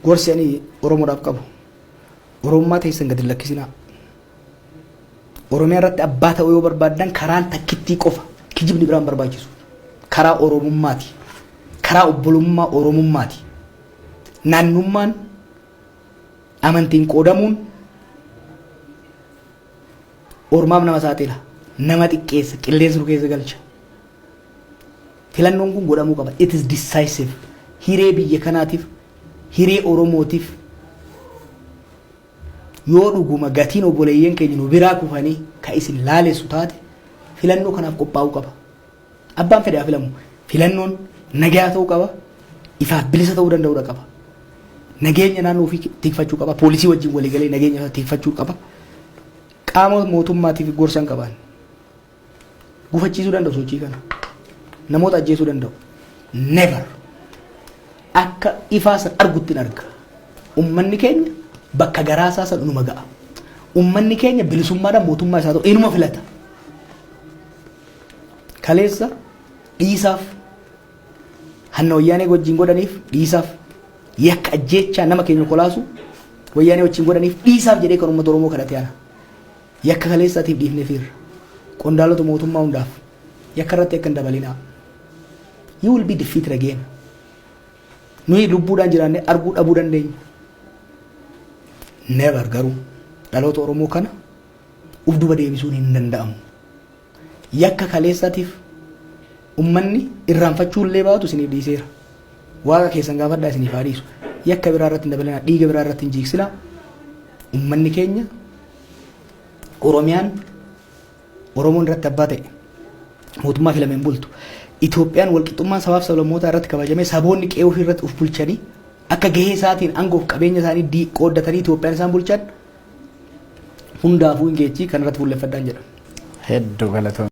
Gorsi ani Oromoodhaaf qabu, Oromummaa teessan gadi lakkisinaa. Oromiyaa irratti abbaa ta'uu yoo barbaaddan, karaan takkittii qofa, kijibni biraan barbaachisu. Karaa Oromummaati. Karaa obbolummaa Oromummaati. Naannummaan, amantiin qoodamuun ormaaf nama saaxila. Nama xiqqeessa, qilleensa nu keessa galcha. Filannoon kun godhamuu qaba. It is decisive. Hiree biyya kanaatiif, hiree Oromootiif, yoo dhuguma gatiin obboleeyyan keenya nu biraa kufanii ka isin laalessu taate, filannoo kanaaf qophaa'uu qaba. Abbaan fedhe haa filamu. Filannoon nagaa ta'uu qaba. Ifaaf bilisa ta'uu danda'uudha qaba. Nageenya naannoo ofii tikfachuu qaba. Poolisii wajjin waliigalee nageenya isaa tikfachuu qaba. Qaama mootummaatiif gorsan qaban. Gufachiisuu danda'u sochii kana. Namoota ajjeesuu danda'u. Never. Akka ifaa san argutti hin arga. Ummanni keenya bakka garaa isaa san inuma ga'a. Ummanni keenya bilisummaadhaan mootummaa isaa ta'u inuma filata. Kaleessa dhiisaaf, hanna Wayyaanee wajjin godhaniif dhiisaaf, yakka ajjeechaa nama keenya kolaasu Wayyaanee wajjin godhaniif dhiisaaf jedhee kan uummata Oromoo kadhate ana. Yakka kaleessaatiif dhiifnee fiirra. Qondaalota mootummaa hundaaf, yakka irratti akka hin dabalinaa. You will be defeated again. Nuyi lubbuudhaan jiraannee arguu dhabuu dandeenya. Never garuu dhaloota Oromoo kana uf duba deebisuun hin danda'amu. Yakka kaleessaatiif ummanni irraanfachuu illee baatu isiniif dhiiseera. Waaqa keessan gaafadhaa, isiniif haa dhiisu. Yakka biraa irratti hin dabalinaa, dhiiga biraa irratti hin jiigsinaa. Ummanni keenya, Oromiyaan Oromoon irratti abbaa ta'e mootummaa filameen bultu. Itoophiyaan walqixxummaan sabaaf sablammootaa irratti kabajamee, saboonni qe'ee ofii irratti of bulchanii, akka gahee isaatiin aangoof qabeenya isaanii qooddatanii Itoophiyaan isaan bulchan hundaafuu hin geechii kan irratti fuulleffadhaan jedha. Hedduu galatoomii.